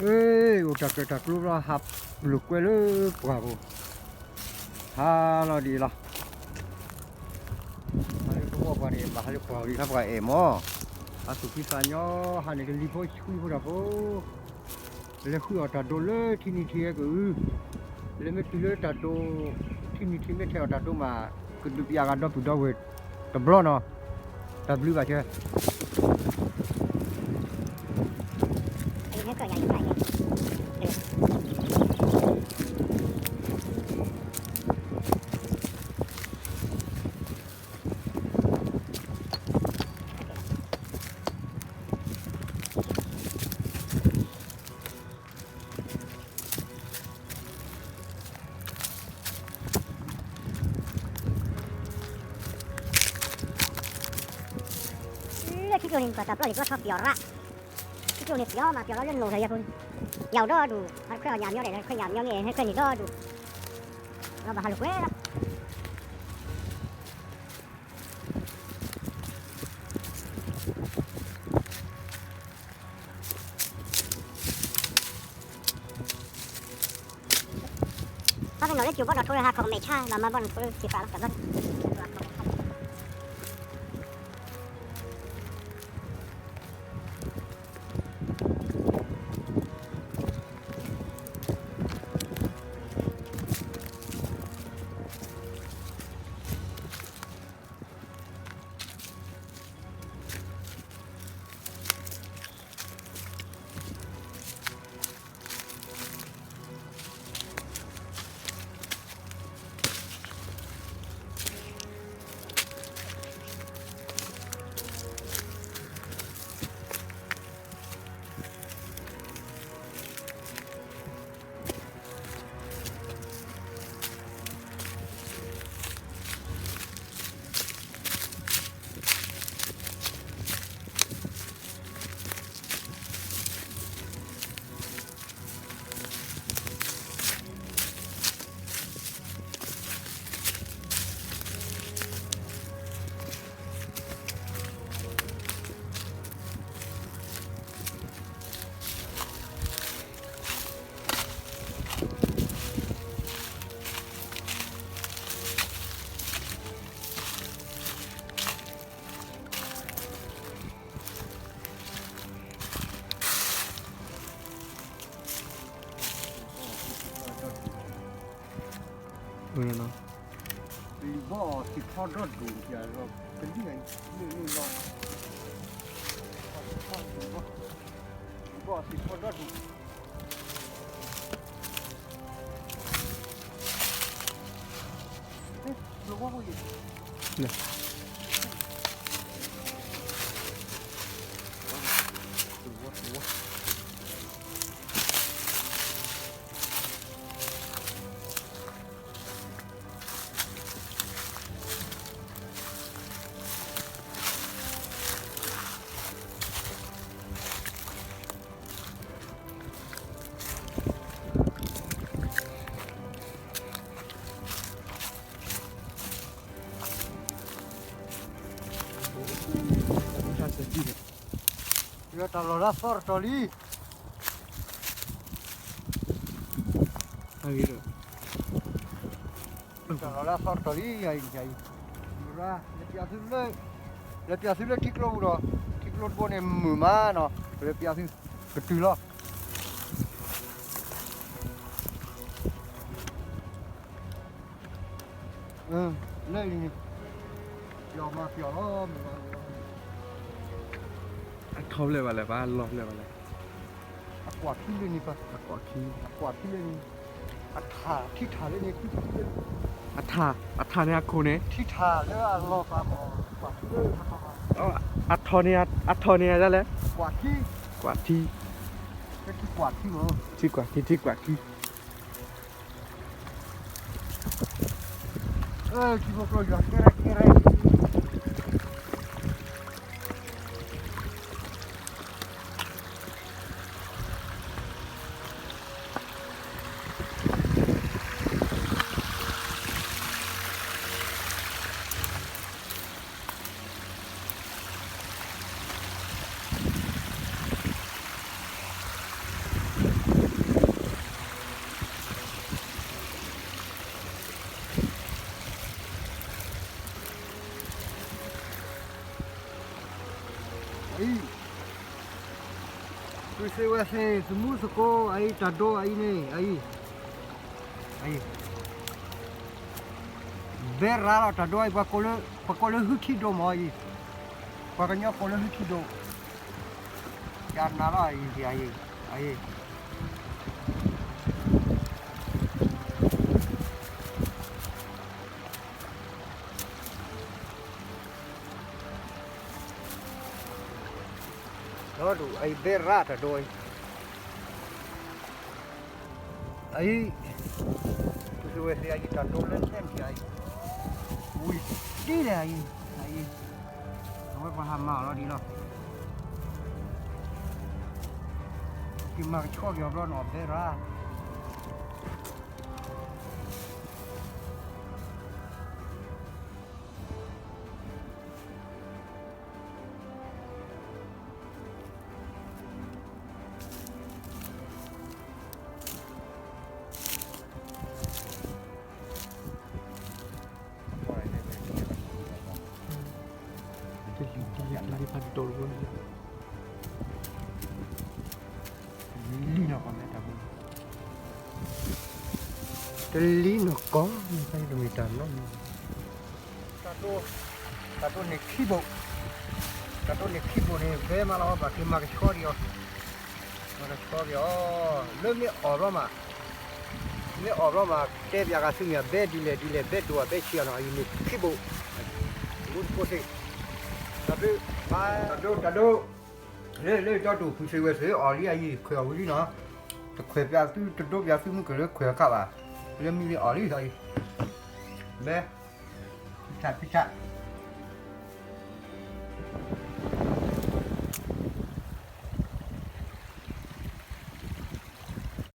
အ့ အိၣ်တၢ်ကၢၣ်တၢ်ကျိဘျီ ဟးလိာ်ကွဲလၢပှၢ်ပူၤ, ဟးလီၤဒ်အံၤလီၤ. ဟးလၢပဂီၢ်ပှၤန့ၣ် မၤဟးလၢပှၢ်ပူၤဒ်ခါပှၤအဲၣ်မၢ်, အသူၣ်ဖှံသးညီ, ဟးန့ၣ်ကလံၤဖိဆှံဖိတၢ်ဖိ, လဲၤဃုအီၣ်တၢ်ဒိးလၢထံနံၤထံးအကအု, လဲၤမ့ၢ်တုၤလၢတၢ်ဒိး, ထံနံၤထံးမ့ၢ်ထဲးအီၣ်တၢ်ဒိးမး, ကဒုးပျးဂၤဒီပုၢ်ဒီဝဲၢ်တဘျီနီၤ, တၢ်ဘျုးဘၣ်ဆၢ လၢထံကျိန့ၣ် ပှၤတၢ်ပျီလံာ်ပျီထီပျီရၣ်, ထံကျိန့ၣ်ပျီမး ပျီလီၤလၢနိၣ်ထီၣ်ယၤဖိ, ယၤအိၣ်ဒီဒူၣ်, ဟးတခွဲအီၣ်ညၣ်မညီဒဲး ဟးတခွဲညၣ်မညီမ့ၢ် ဟဲခွဲန့ၣ်ဒီဒူၣ်, လီၤဘၣ်ဟးလိာ်ကွဲလီၤ. ဘၣ်ကနီၤလၢကၠိဘီၣ်နီၣ်ထိလၢဟးခီၣ်မဲာ်ဆါ ဘၣ်မၤဘီၣ်နီၣ်ထိလၢကၠိပာ်လီၤတၢ်ဘျီ လံာ်ဘီၣ်စံးထီၣ်ဒီဒူၣ်, ကလံၣ်လၢလီၤ, လံာ်ဘီၣ်စံးထီၣ်ဒီဒူၣ်. တၢ်လီၢ်လၢအသီတတီၤလံ, တၢ်လီၢ်လၢအသီတတီၤလံ, ယၤအံၤ, လဲၤပျးသုလၢ, လဲၤပျးသုလၢထံကျိပူၤဒီး, ထံကျိတဘိန့ၣ်မုာ်မးနီၤ, လဲၤပျးသု, ကတုၤလီၤ. လၢန့ၣ်, ပျီမးပျီလီၤ, အထီဖျဲၣ်ဘၣ်လဲၣ်, ပှၤလီၤဖျဲၣ်ဘၣ်လဲၣ်, အကွၢ်ထံလၢန့ၣ်, အကွၢ်ထံလၢန့ၣ်, အထး, ထံထးလၢန့ၣ်, အထး, အထးန့ၣ်အခိၣ်န့ၣ်, ထံထးလၢအလီၤပာ်မး, အထီန့ၣ်, အထီန့ၣ်ဒ်လဲၣ်, ကွၢ်ထံ, ကွၢ်ထံ, ထံကွၢ်ထံ, ထံကွၢ်ထံ, ထံကွၢ်ထံ. ထံဖိကျိယွၤကဲရဲကဲရဲ. တၢ် သုစ့ဝဲသ့ၣ် သမူသကိး အအံၤတၢ်ဒိအအံၤန့ၣ် အအံၤ အအံၤ ဘဲရါလီၤ တၢ်ဒိအံၤ ပှၤကိးလၢဟုထံဒိၣ်မးအံၤ, ပှၤကညီကိးလၢဟုထံဒိၣ်, ယနၤလီၤအံၤ အံၤ အံၤ ဒီဒူၣ် အအံၤဘဲရါတၢ်ဒိအံၤ, အအံၤ သုစ့ဝဲသ့ၣ် အအံၤတၢ်ဒိလၢထဲန့ၣ်အံၤ, ဝံၤဒ်လဲၣ်အံၤ, အအံၤ အဝဲပှၤဟးမၤအီၤလီၤဒ်လီၤ, က့ၤမၤကဆှီက့ၤအီၤဘျီနီၤ ဘဲရါ တလံၤနီၤကီၢ်မ့ၢ်တၢ်မုၢ်, တလံၤနီၤကီၢ်မ့ၢ်တၢ်မုၢ်, တၢ်ဒိန့ၢ်ခံဘိး, တၢ်ဒိန့ၢ်ခံဘိးန့ၣ် ဘဲမးလီၤ ဘၣ်က့ၤမၤကဆှီဒံးအီၤ, မၤကဆှီက့ၤအီၤ, လၢမ့ၢ်အီၣ်ဘျီမး မ့ၢ်အီၣ်ဘျီမး တဲပၠးဂၤသုမ့ၢ် ဘဲဒ်လဲၣ်ဒ်လဲၣ် ဘဲဒိၣ်အဘဲဆံးအီၤနီၤ အံၤန့ၣ်ခံဘိး, မူတကိးသ့ၣ်, တၢ်ဒိ တၢ်ဒိ လၢလၢဒီဒူၣ်ဖုစ့ဝဲသ့ၣ် အီၣ်လံအံၤ ခွဲးအီၣ်ဝံၤလံနီၤ, တခွဲးပၠးသု တဒိပၠးသုမုၢ်ကလၢခွဲးအခါဘၣ်, လၢမံလၢအီၣ်လံအံၤ, ဘဲ, ဖံဆး ဖံဆး